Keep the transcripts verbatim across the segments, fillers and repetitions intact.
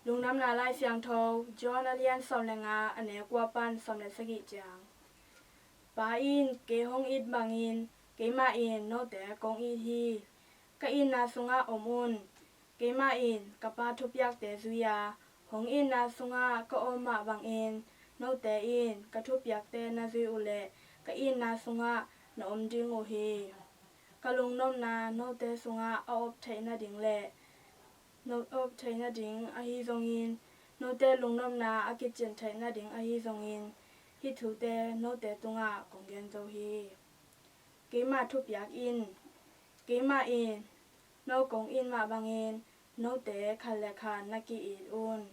Lungdamna Lai Siangtho, John a lian sawm le nga, a neu kua pan sawm le sagih ciang. Pa in kei hong it bangin keimah in note kong it hi. Ka itna sungah om un. Keimah in ka Pa thupiakte zui a, hong itna sungah ka om mah bangin note in ka thupiakte na zui uh leh ka itna sungah na om ding uh hi. Ka lungnopna note sungah a op theih nading le no op theih nading ahi zongin, note lungnopna a kicin theih nading ahi zongin, hih thute note tungah kong gen zo hi. Keimah thupiak in. Keimah in no kong it mah bangin note khat le khat na ki-it un.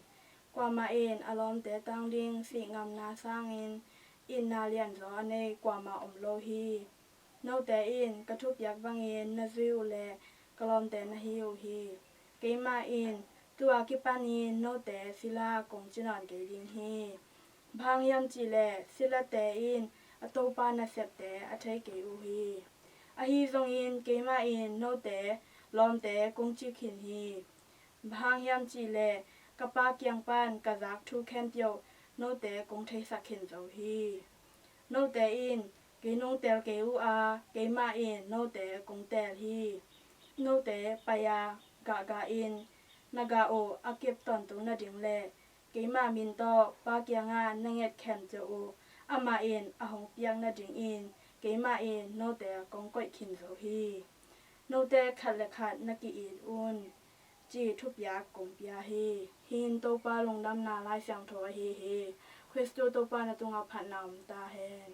Kuamah in a lawmte tang ding sih ngamna sangin itna lianzaw a nei kuamah om lo hi. Note in ka thupiak bangin na zui uh leh ka lawmte na hi uh hi. Keimah in tua kipanin note sila kong ci nawn kei ding hi. Bang hang hiam cih leh silate in a topa nasepte a thei kei uh hi. Ahi zongin keimah in note lawmte kong ci khin hi. Bang hang hiam cih leh ka Pa kiang pan ka zak thu khempeuh note kong theisak khin zo hi. Note in kei nong teel kei uh a, keimah in note kong teel hi. Note pai a gahgah in na gah uh a kip tawntung nading le keimah min tawh Pa kiangah na nget khempeuh uh amah in a hong piak nadingin keimah in note kong koih khin zo hi. Note khat le khat na ki-it un, ci thupiak kong pia hi. Hih in Topa Lungdamna Lai Siangtho ahi hi. Khristu Topa na tungah phatna om ta hen.